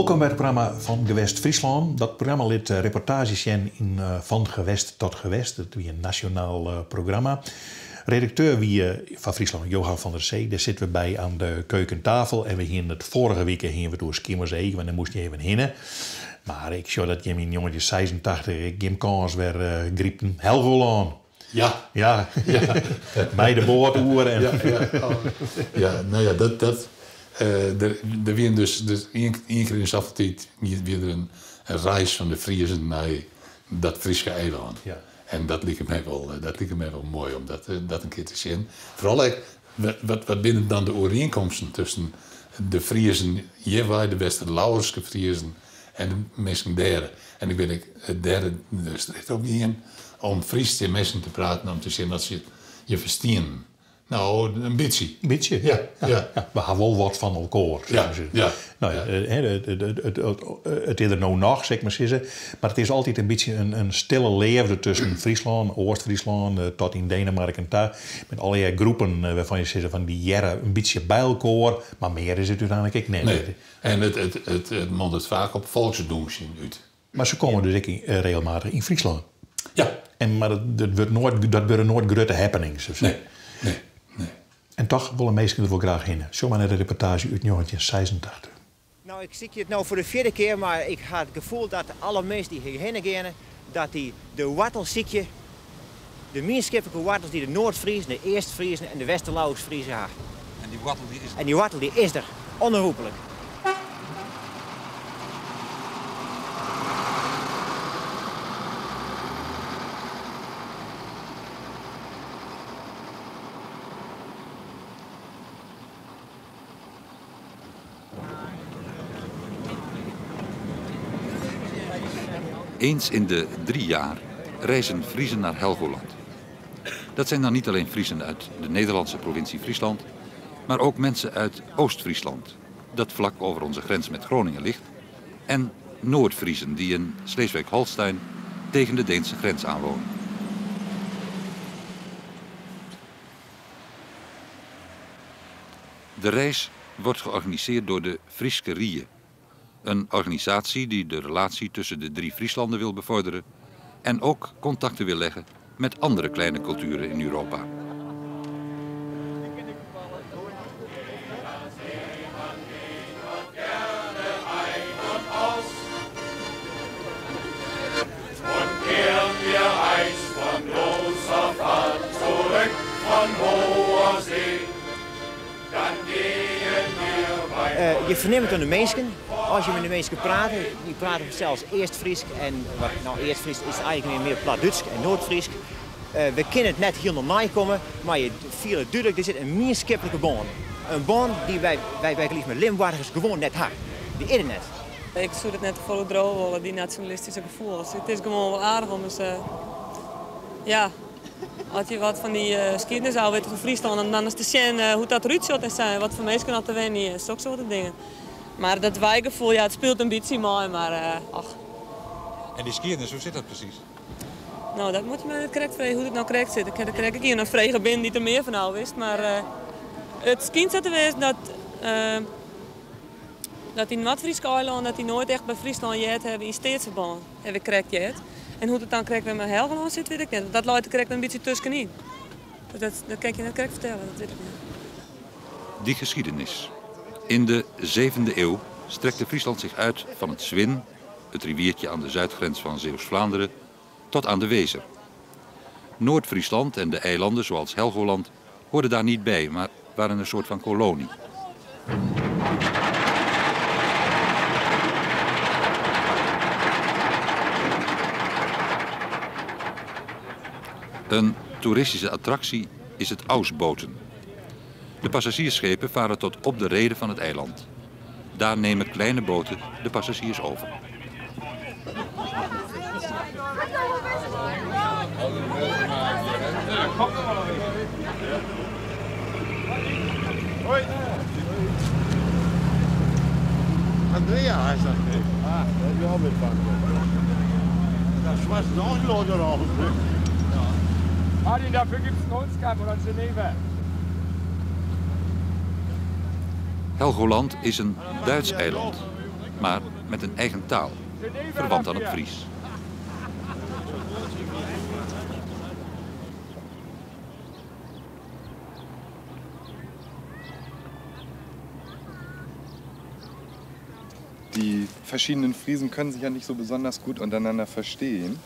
Wolkom by it programma Fan Gewest Fryslân. Dat programma lit reportaazjes sjen yn Van Gewest tot Gewest. Dat wie in nasjonaal programma. Redakteur wie foar Fryslân Johan van der Zee. Dêr sitte we by oan de keukentafel. En we hiene it foarige wike hiene we it oer Skiermûntseach, want dêr moasten je even hinne. Mar ik sjoch dat jim yn njoggentjinhûndertseisentachtich ek jim kâns wer grypten. Helgolân. Ja. Ja. Mei de boat oer en. Ja, ja. Ja, no ja, dat, dat, der, der wiene dus, dus ien, ien kear yn de safolle tiid wie der in reis fan de Friezen nei dat Fryske eilân. Ja. En dat like my wol, dat like my wol moai om dat, dat in kear te sjen. Foaral ek, wat, wat binne dan de oerienkomsten tusken de Friezen hjirwei, de Westerlauwerske Friezen en de minsken dêr. En ik bin ek dêr de strjitte op gien om Frysk tsjin minsken te praten om te sjen oft se je ferstienen. No, in bytsje. In bytsje? Ja, ja. We ha wol wat fan elkoar, Ja, ja. No ja, it is der no noch, sil ik mar sizze. Mar it is altyd in bytsje in stille leafde tusken Fryslân, Oast-Fryslân, tot yn Denemarken ta. Met allegear groepen wêrfan je sizze fan dy hearre in bytsje by elkoar, mar mear is it úteinlik ek net. Nee. En it mondet faak op folksdûnsjen út. Mar se komme dus ek regelmatich yn Fryslân? Ja. En, mar dat wurdt noait, dat wurde noait grutte happenings of sa? Nee, nee, nee. En toch wolle minsken der wol graach hinne. Sjoch mar nei de reportaazje út njoggentjinhûndertseisentachtich. No, ik sykje it no foar de fjirde kear, mar ik ha it gefoel dat alle minsken dy't hjirhinne geane, dat dy de woartel sykje, de mienskiplike woartels dy't de Noard-Friezen, de East-Friezen en de Westerlauwersk-Friezen ha. En dy woartel dy is der? En dy woartel dy is der, onherroepelijk. Eens in de 3 jaar reizen Friezen naar Helgoland. Dat zijn dan niet alleen Friezen uit de Nederlandse provincie Friesland, maar ook mensen uit Oost-Friesland, dat vlak over onze grens met Groningen ligt, en Noord-Friezen die in Sleeswijk-Holstein tegen de Deense grens aanwonen. De reis wordt georganiseerd door de Fryske Rie, een organisatie die de relatie tussen de 3 Frieslanden wil bevorderen en ook contacten wil leggen met andere kleine culturen in Europa. Je fernimme it oan de minsken. As je mei de minsken prate, dy prate fansels East-Frysk en wat, no, East-Frysk is eigenlik mear Platdútsk en Noard-Frysk. We kinne it net hielendal neikomme, mar je fiele dúdlik, der sit in mienskiplike bân. In bân dy't wy bygelyks mei Limboargers gewoan net ha. Dy is der net. Ik soe dat net te folle oerdriuwe wolle, dy nasjonalistyske gefoelens. It is gewoan wol aardich om ris, ja, as je wat fan dy skiednis ôf witte fan Fryslân, om dan ris te sjen hoe't dat derút sjocht en sa, en wat foar minsken oft der wenje en soksoarte dingen. Mar dat wy-gefoel, ja, it spilet in bytsje mei, mar och. En dy skiednis, hoe sit dat presys? No, dat moat je my net krekt frege hoe't it no krekt sit. Ik ha der krekt ek ien oan frege binnen dy't der mear fan ôf wist. Mar it skynt sa te wêzen dat dy Noard-Fryske eilannen dat dy noait echt by Fryslân heard hawwe yn steatsferbân, haw ik krekt heard. En hoe't it dan krekt wer mei Helgolân sit, wit ik net. Want dat leit der krekt in bytsje tuskenyn. Dus dat kin ik je net krekt fertelle, dat wit ik net. Die geschiedenis. In de 7e eeuw strekte Friesland zich uit van het Zwin, het riviertje aan de zuidgrens van Zeeuws-Vlaanderen, tot aan de Wezer. Noord-Friesland en de eilanden zoals Helgoland hoorden daar niet bij, maar waren een soort van kolonie. Een toeristische attractie is het Ausboten. De passagiersschepen varen tot op de rede van het eiland. Daar nemen kleine boten de passagiers over. Hoi. Andrea heißt das. Ah, dat is wel weer van. Dat schmeißt auch Leute raus. Martin, dafür gibt's einen Holzkamp oder einen Geneva. Helgoland is een Duits eiland, maar met een eigen taal, verwant aan het Fries. Die verschiedenen Friesen können sich ja nicht so besonders gut untereinander verstehen.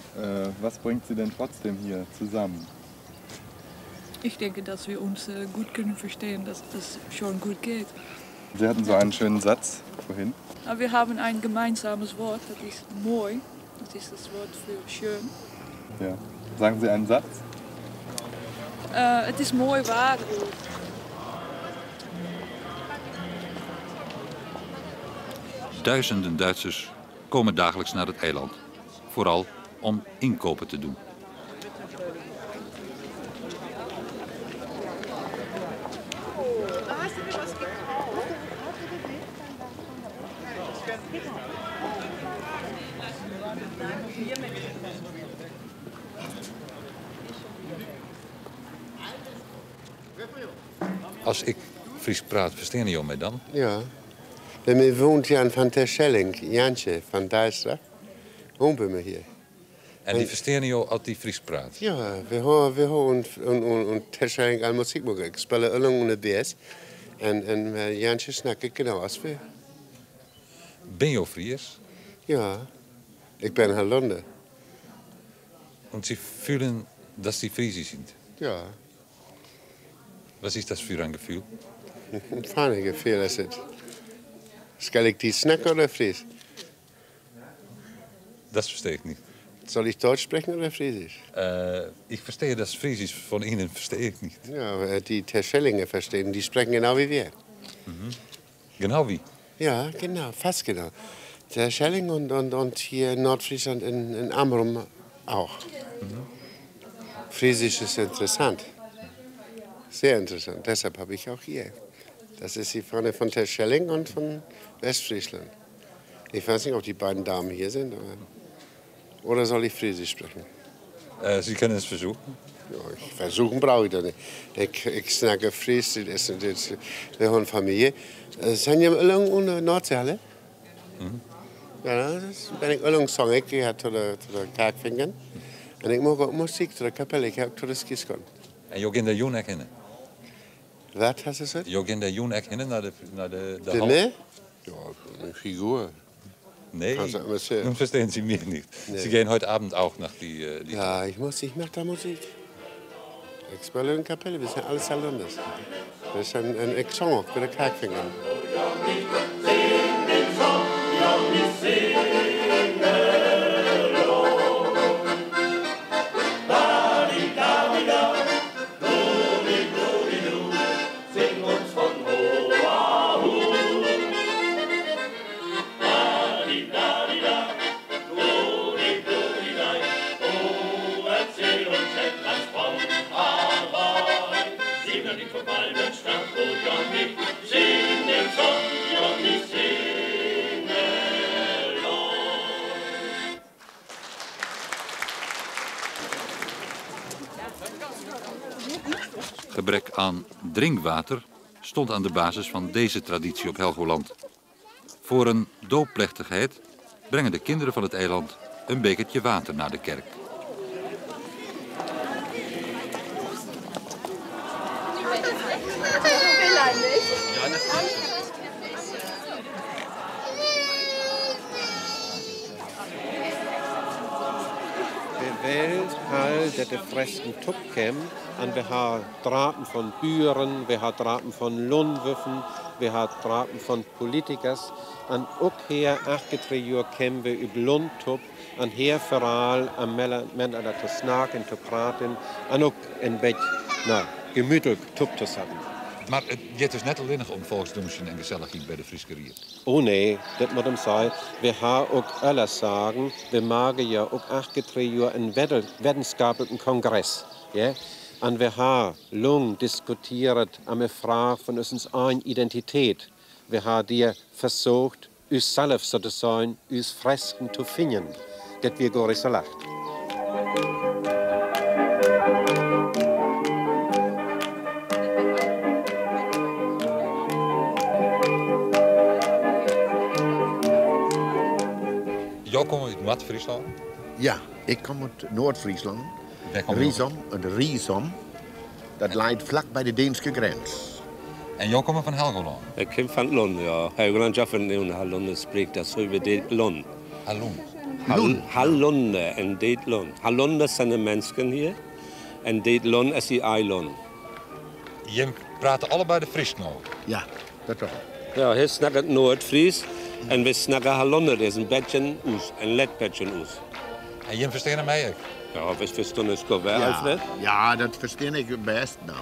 Was bringt sie denn trotzdem hier zusammen? Ich denke, dass wir uns gut können verstehen, dass das schon gut geht. Sie hatten so einen schönen Satz vorhin. Aber wir haben ein gemeinsames Wort, das ist mooi. Das ist das Wort für schön. Ja. Sagen Sie einen Satz? Het is mooi waar. Duizenden Duitsers komen dagelijks naar het eiland. Vooral om inkopen te doen. Als ik Fries praat, verstaan jullie mij dan? Ja. Bij mij woont Jan van Terschelling, Jantje van Dijstra. Woont bij me hier. En die verstaan jou als die Fries praat? Ja, we horen en Terschelling al muziek maken. Ik speel allang onder BS. En Jantje snack ik genau als we. Ben je Fries? Ja, ik ben Hollander. Und Sie fühlen, dass Sie Friesisch sind? Ja. Was ist das für ein Gefühl? Een fijne gevoel is het. Skal ik die snacken oder Fries? Das verstehe ich nicht. Soll ich Deutsch sprechen oder Friesisch? Ich verstehe das Friesisch von Ihnen, verstehe ich nicht. Ja, aber die Terschellinger verstehen, die sprechen genau wie wir. Mhm. Genau wie? Ja, genau, fast genau. Terschelling und hier in Nordfriesland in Amrum auch. Mhm. Friesisch ist interessant. Sehr interessant, deshalb habe ich auch hier. Das ist die Fahne von Terschelling und von Westfriesland. Ich weiß nicht, ob die beiden Damen hier sind. Oder soll ich Friesisch sprechen? Sie können es versuchen. Ja, ich versuchen brauche ich doch nicht. Ich snacke Fries, das ist wir haben Familie. Zijn jullie allang onder Noordzeehalle? Mhm. Ja, das ben ik allang zong. Ik ga tot de kerkvingen. En ik mag ook muziek tot de kapel. Ik ga ook tot de skiskon. En je kunt de Joen herkennen? Wat hast du gezegd? Je kunt de Joen herkennen naar de De hal? me? Ja, een figuur. Nee, Kannst du immer sehen. nun verstehen Sie mich nicht. Nee. Sie gehen heute Abend auch nach die Ja, ich mach da Musik. Ik speel in de kapelle, we zijn alles anders. Dat is een ik zong ook bij de kerkvinger. Gebrek aan drinkwater stond aan de basis van deze traditie op Helgoland. Voor een doopplechtigheid brengen de kinderen van het eiland een bekertje water naar de kerk. We wil al dat de fresken topkem en we ha drapen van buren, we ha drapen van loonwuffen, we ha drapen van politikers. En ook hier 83 jaar kennen we op Lundtop en hier vooral aan men aan te snaken, te praten en ook een beetje, nou, gemütlich top te hebben. Maar het gaat dus net alleen nog om volksdoensen en gezelligheid bij de Frieske Ried. Oh nee, dat moet hem zijn. We hebben ook alles sagen. We maken ja ook 83 jaar een wetenschappelijke congres. Ja? En we hebben lang diskutiert aan de vraag van onze eigen identiteit. We hebben die versucht, uns zelf zo te zijn, uns Fresken te vinden. Dat we gar nicht so leicht. Noard-Fryslân? Ja, ik kom út Noard-Fryslân. Wêr komme jo Riesom, it Riesom. Dat leit flak by de Deenske grins. En jo komme fan Helgolân? Ik kom fan Lund, ja. Helgoland ja van Hallunde spreekt dat zo we Lund. Hallund. Hallunde en det Lund. Hallunde zijn de mensen hier en det Lund is die eiland. Jim prate allebeide Frysk no? Ja, dat toch. Ja, hy snakket Noard-Fries en wy snakke Hallunde. Dat is in bytsje oars, in let bytsje oars. En jim fersteane my ek? Ja, wy fersteane elkoar wer, Ja. Alfred. Ja, dat ferstean ik bêst no.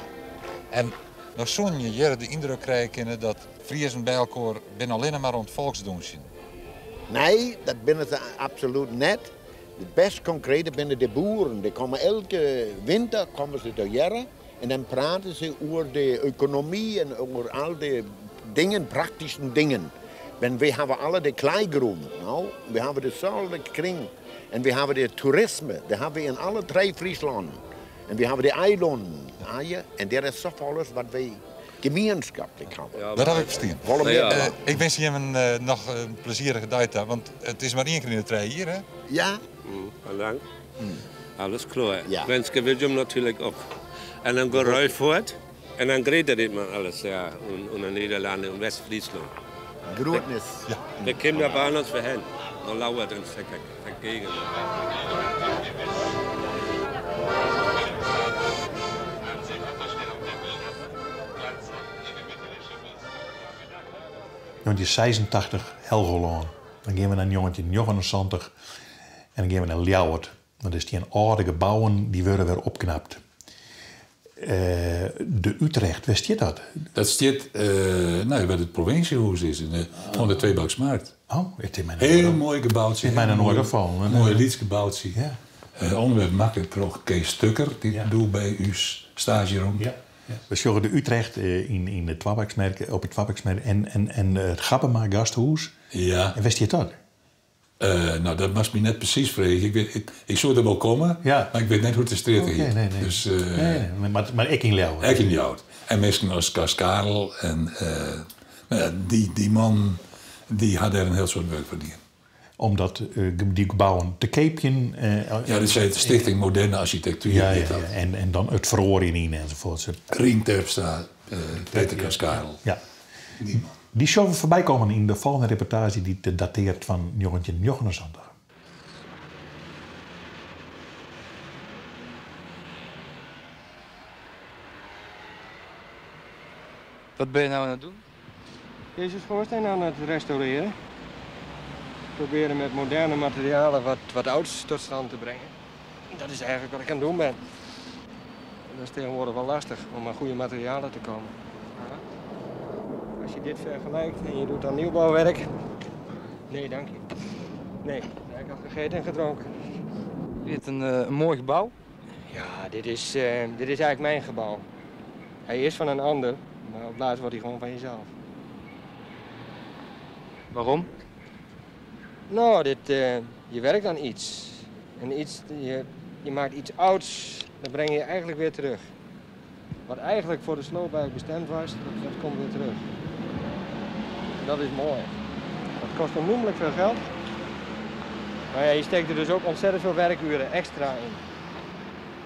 En no soene je hjir de yndruk krije kinne dat Friezen by elkoar binne allinne mar oan it folksdûnsjen. Nee, dat binne se absolút net. It bêst konkrete binne de boeren. Dy komme elke winter komme se tegearre en dan prate se oer de ekonomy en oer al dy dingen, praktyske dingen. Want wy hawwe alle de klaaigrûn, no. Wy hawwe deselde kring en wy hawwe de toerisme. Dat hawwe wy yn alle trije Fryslân. En wy hawwe de eilannen. En dêr is safolle wat wy gemienskiplik hawwe. Dat haw ik ferstien. Wolle mear Ik winskje jim noch in plezierige dei ta, want it is mar ien kear yn de trije jier, hè? Ja. Dank. Alles kloar. Winskje wy jim natuerlik ek. En dan go Rolf fuort en dan Grete redt man alles, ja, yn de Nederlanden en West-Fryslân. Groetnis. Ja. We kommen da bei uns hin. Dan lauert uns dagegen. 1986 Helgolân. Dan geane we nei 1979 en dan geane we nei Ljouwert. Want der steane âlde gebouwen, dy wurde wer opknapt. De Utrecht, wêr stiet dat? Dat stiet, no, wêr't it provinsjehûs is, yn de, oan de Tweebaksmarkt. Oh, it is my Hiel moai geboutsje. It is my noch noait opfallen. Moai lyts geboutsje. Ja. Ûntwerp makke troch Kees Tukker, dy't doe by ús staazje rûn. Ja. We sjogge de Utrecht yn de Twabaksmerk, op de Twabaksmerk en, en it Gabbema gasthûs. Ja. En wêr stiet dat? No, dat moatst my net presys freegje. Ik wit, ik, ik soe der wol komme, Ja. mar ik wit net hoe't de strjitte Oké, hjit. nee, nee. Dus, Nee, nee, mar ek yn Ljouwert. Ek yn Ljouwert. En minsken as Cas Karel en no ja, dy man dy ha dêr in hiel soad wurk foar dien. Omdat dy gebouwen te keapjen. Ja, dat heet de Stichting Moderne Architectuur. Ja, heet ja, dat. ja. En dan it feroarjen yn enzovoort. Rien Terpstra, Peter Cas Karel. Ja. Dy sjogge we foarby kommen yn de folgjende reportaazje dy't datearret fan 1979. Wat ben je nou aan het doen? Deze schoorsteen aan het restaureren. Proberen met moderne materialen wat ouds tot stand te brengen. Dat is eigenlijk wat ik aan het doen ben. En dat is tegenwoordig wel lastig om aan goede materialen te komen. Als je dit vergelijkt en je doet dan nieuwbouwwerk. Nee, dank je. Nee, daar heb ik al gegeten en gedronken. Dit is een mooi gebouw. Ja, dit is eigenlijk mijn gebouw. Hij is van een ander, maar op laatst wordt hij gewoon van jezelf. Waarom? Nou, je werkt aan iets. En iets, je maakt iets ouds, dat breng je eigenlijk weer terug. Wat eigenlijk voor de sloopbuik bestemd was, dat komt weer terug. En dat is mooi. Dat kost onnoemelijk veel geld. Maar ja, je steekt er dus ook ontzettend veel werkuren extra in.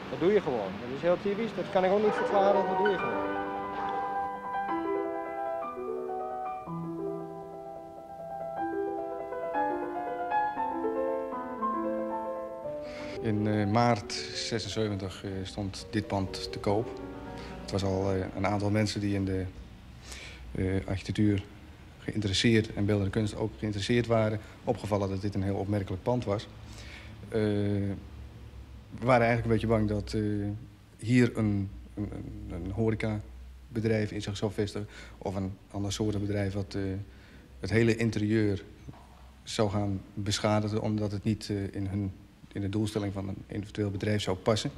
Dat doe je gewoon. Dat is heel typisch, dat kan ik ook niet verklaren, dat doe je gewoon. In maart 76 stond dit pand te koop. Het was al een aantal mensen die in de architectuur geïnteresseerd en beeldende kunst ook geïnteresseerd waren, opgevallen dat dit een heel opmerkelijk pand was. We waren eigenlijk een beetje bang dat hier een horecabedrijf in zich zou vestigen of een ander soort bedrijf wat het hele interieur zou gaan beschadigen, omdat het niet in de doelstelling van een eventueel bedrijf zou passen.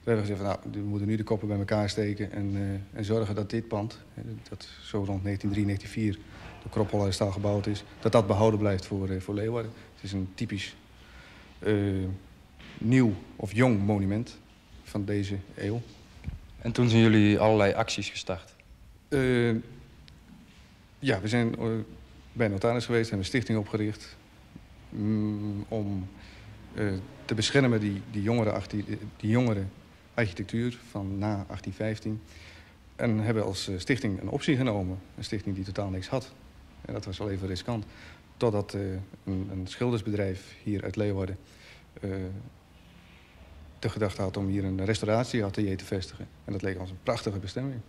Toen hebben we gezegd van, nou, we moeten nu de koppen bij elkaar steken en zorgen dat dit pand, hè, dat zo rond 1903, 1904 de Kropholler staal gebouwd is, dat dat behouden blijft voor Leeuwarden. Het is een typisch nieuw of jong monument van deze eeuw. En toen zijn jullie allerlei acties gestart? Ja, we zijn bij notaris geweest, hebben een stichting opgericht. Om te beschermen die, die, jongere, die jongere architectuur van na 1815. En hebben als stichting een optie genomen. Een stichting die totaal niks had. En dat was wel even riskant. Totdat een, een schildersbedrijf hier uit Leeuwarden de gedachte had om hier een restauratieatelier te vestigen. En dat leek ons een prachtige bestemming.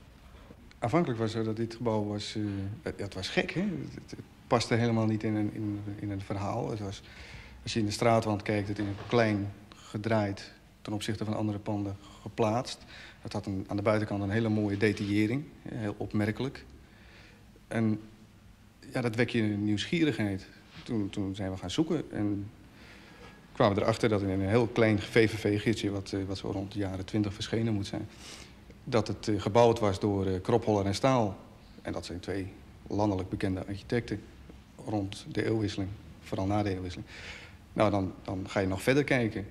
Aanvankelijk was het zo dat dit gebouw was... het was gek, hè? Het paste helemaal niet in een, in een verhaal. Het was, als je in de straatwand kijkt, het is een klein gedraaid ten opzichte van andere panden geplaatst. Het had een, aan de buitenkant een hele mooie detaillering, heel opmerkelijk. En ja, dat wekt je nieuwsgierigheid. Toen, toen zijn we gaan zoeken en kwamen we erachter dat in een heel klein VVV-gidsje... Wat, wat zo rond de jaren 20 verschenen moet zijn... dat het gebouwd was door Kropholler en Staal. En dat zijn twee landelijk bekende architecten rond de eeuwwisseling. Vooral na de eeuwwisseling. Nou, dan, dan ga je nog verder kijken.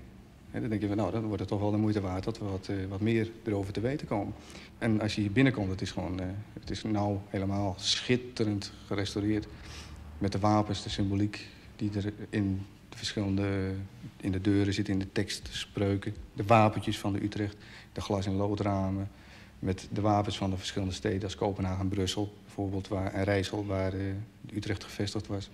En dan denk je van, nou, dan wordt het toch wel de moeite waard dat we wat, wat meer erover te weten komen. En als je hier binnenkomt, het is gewoon, het is nou helemaal schitterend gerestaureerd. Met de wapens, de symboliek die er in de verschillende, in de deuren zit, in de tekstspreuken. De wapentjes van de Utrecht, de glas- en loodramen. Met de wapens van de verschillende steden, als Kopenhagen en Brussel bijvoorbeeld, waar, en Rijssel, waar Utrecht gevestigd was.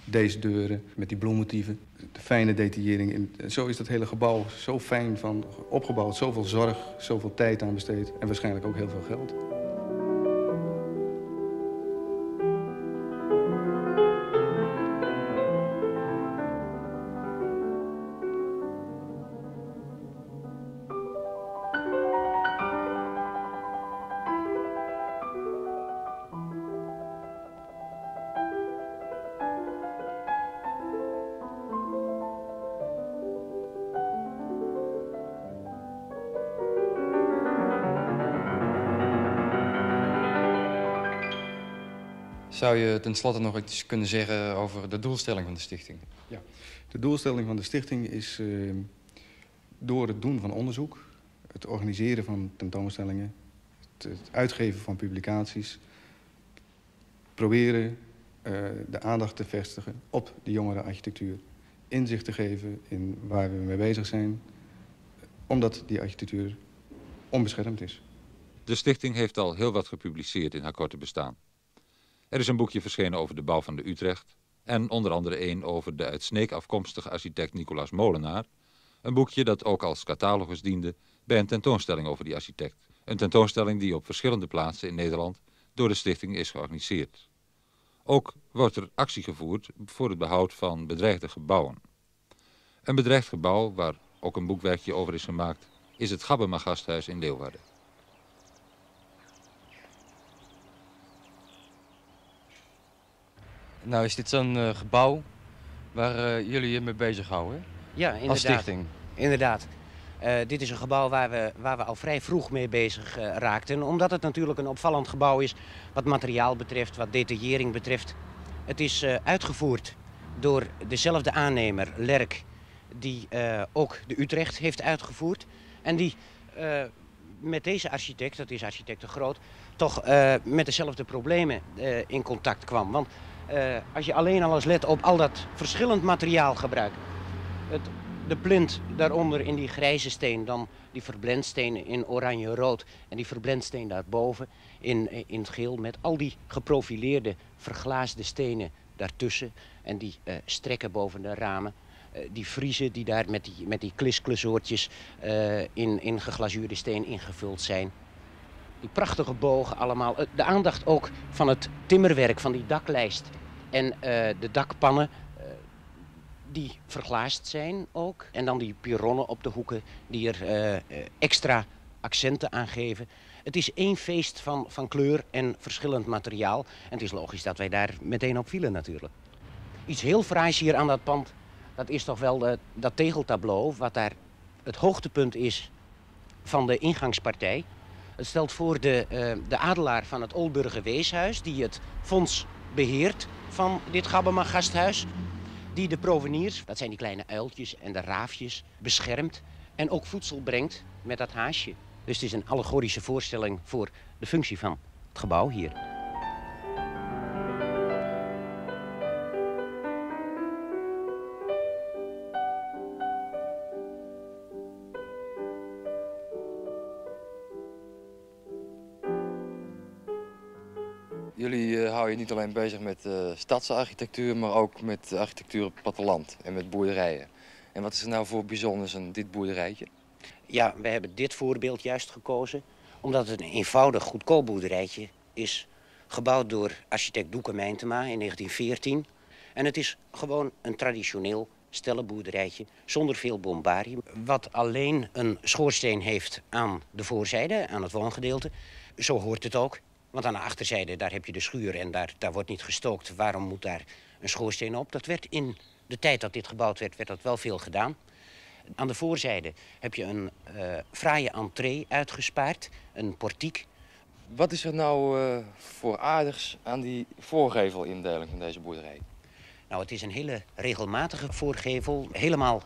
Deze deuren met die bloemmotieven, de fijne detaillering. En zo is dat hele gebouw zo fijn van opgebouwd, zoveel zorg, zoveel tijd aan besteed en waarschijnlijk ook heel veel geld. Zou je tenslotte nog iets kunnen zeggen over de doelstelling van de stichting? Ja, de doelstelling van de stichting is uh, door het doen van onderzoek, het organiseren van tentoonstellingen, het, het uitgeven van publicaties, proberen uh, de aandacht te vestigen op de jongere architectuur. Inzicht te geven in waar we mee bezig zijn, omdat die architectuur onbeschermd is. De stichting heeft al heel wat gepubliceerd in haar korte bestaan. Er is een boekje verschenen over de bouw van de Utrecht en onder andere één over de uit Sneek afkomstige architect Nicolaas Molenaar. Een boekje dat ook als catalogus diende bij een tentoonstelling over die architect. Een tentoonstelling die op verschillende plaatsen in Nederland door de stichting is georganiseerd. Ook wordt er actie gevoerd voor het behoud van bedreigde gebouwen. Een bedreigd gebouw, waar ook een boekwerkje over is gemaakt, is het Gabbema Gasthuis in Leeuwarden. Nou is dit zo'n uh, gebouw waar uh, jullie je mee bezighouden? Ja, inderdaad. Als stichting? Inderdaad. Uh, dit is een gebouw waar we, waar we al vrij vroeg mee bezig raakten. Omdat het natuurlijk een opvallend gebouw is wat materiaal betreft, wat detaillering betreft. Het is uitgevoerd door dezelfde aannemer, Lerk, die ook de Utrecht heeft uitgevoerd. En die met deze architect, dat is architect de Groot, toch met dezelfde problemen in contact kwam. Want als je alleen al eens let op al dat verschillend materiaalgebruik. Het, de plint daaronder in die grijze steen, dan die verblendsteen in oranje-rood en die verblendsteen daarboven in, in het geel met al die geprofileerde, verglaasde stenen daartussen en die uh, strekken boven de ramen. Uh, die friezen die daar met die, met die klisklesoortjes uh, in, in geglazuurde steen ingevuld zijn. Die prachtige bogen allemaal. De aandacht ook van het timmerwerk, van die daklijst. En uh, de dakpannen uh, die verglaasd zijn ook. En dan die pironnen op de hoeken die er uh, extra accenten aan geven. Het is één feest van, van kleur en verschillend materiaal. En het is logisch dat wij daar meteen op vielen natuurlijk. Iets heel fraais hier aan dat pand, dat is toch wel de, dat tegeltableau... wat daar het hoogtepunt is van de ingangspartij. Het stelt voor de, de adelaar van het Olburgen Weeshuis... die het fonds beheert van dit Gabbema gasthuis. Die de proveniers, dat zijn die kleine uiltjes en de raafjes, beschermt. En ook voedsel brengt met dat haasje. Dus het is een allegorische voorstelling voor de functie van het gebouw hier. Jullie eh, houden je niet alleen bezig met uh, stadsarchitectuur, maar ook met architectuur op het platteland en met boerderijen. En wat is er nou voor bijzonders aan dit boerderijtje? Ja, we hebben dit voorbeeld juist gekozen omdat het een eenvoudig, goedkoop boerderijtje is. Gebouwd door architect Doeke Meintema in 1914. En het is gewoon een traditioneel stellenboerderijtje zonder veel bombarie. Wat alleen een schoorsteen heeft aan de voorzijde, aan het woongedeelte. Zo hoort het ook. Want aan de achterzijde, daar heb je de schuur en daar, daar wordt niet gestookt. Waarom moet daar een schoorsteen op? Dat werd in de tijd dat dit gebouwd werd, werd dat wel veel gedaan. Aan de voorzijde heb je een uh, fraaie entree uitgespaard, een portiek. Wat is er nou uh, voor aardigs aan die voorgevelindeling van deze boerderij? Nou, het is een hele regelmatige voorgevel. Helemaal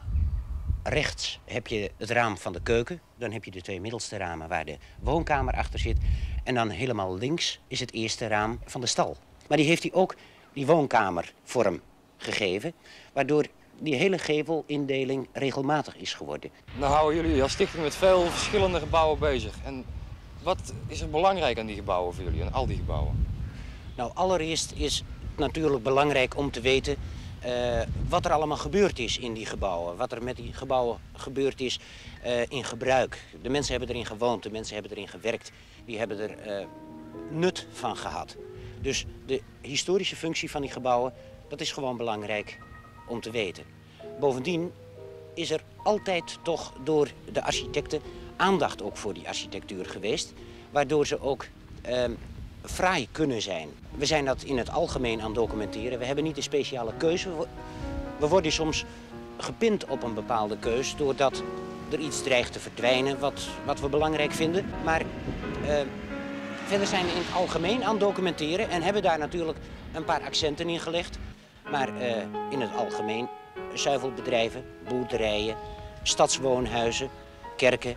rechts heb je het raam van de keuken. Dan heb je de twee middelste ramen waar de woonkamer achter zit. En dan helemaal links is het eerste raam van de stal. Maar die heeft hij ook die woonkamervorm gegeven. Waardoor die hele gevelindeling regelmatig is geworden. Nou houden jullie als stichting met veel verschillende gebouwen bezig. En wat is er belangrijk aan die gebouwen voor jullie, aan al die gebouwen? Nou, allereerst is het natuurlijk belangrijk om te weten uh, wat er allemaal gebeurd is in die gebouwen. Wat er met die gebouwen gebeurd is uh, in gebruik. De mensen hebben erin gewoond, de mensen hebben erin gewerkt. Die hebben er uh, nut van gehad. Dus de historische functie van die gebouwen, dat is gewoon belangrijk om te weten. Bovendien is er altijd toch door de architecten aandacht ook voor die architectuur geweest. Waardoor ze ook eh, fraai kunnen zijn. We zijn dat in het algemeen aan het documenteren. We hebben niet een speciale keuze. We worden soms gepind op een bepaalde keus doordat er iets dreigt te verdwijnen wat, wat we belangrijk vinden. Maar eh, verder zijn we in het algemeen aan het documenteren en hebben daar natuurlijk een paar accenten in gelegd. Maar uh, in het algemeen zuivelbedrijven, boerderijen, stadswoonhuizen, kerken.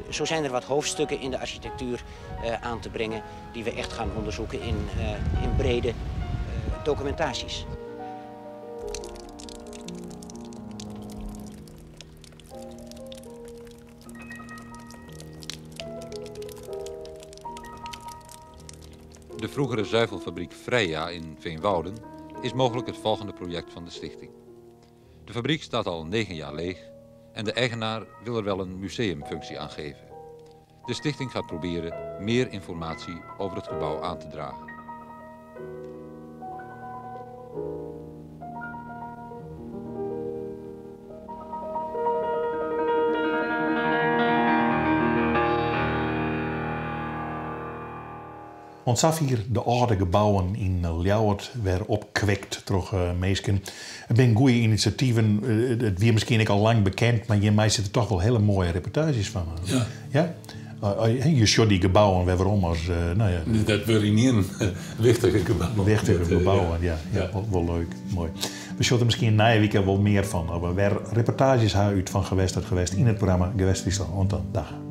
Zo zijn er wat hoofdstukken in de architectuur uh, aan te brengen die we echt gaan onderzoeken in, uh, in brede uh, documentaties. De vroegere zuivelfabriek Freya in Veenwouden is mogelijk het volgende project van de stichting. De fabriek staat al negen jaar leeg en de eigenaar wil er wel een museumfunctie aan geven. De stichting gaat proberen meer informatie over het gebouw aan te dragen. Want safier de âlde gebouwen yn Ljouwert wer opkwekt troch uh, minsken. It binne goede inisjativen. Uh, it wie miskien ek al lang bekend, mar hjirmei sitte toch wol hiele moaie reportaazjes fan. Ja. Ja? Uh, je sjocht dy gebouwen wer werom as, no ja. Dat wurde yn wichtige gebouwen. Wichtige gebouwen, ja. ja. ja. Wol, leuk, moai. We sjogge der miskien nije wike wol mear fan. Of we wer reportaazjes ha út Fan Gewest tot Gewest yn it programma Gewest Fryslân. Oant dan, dei.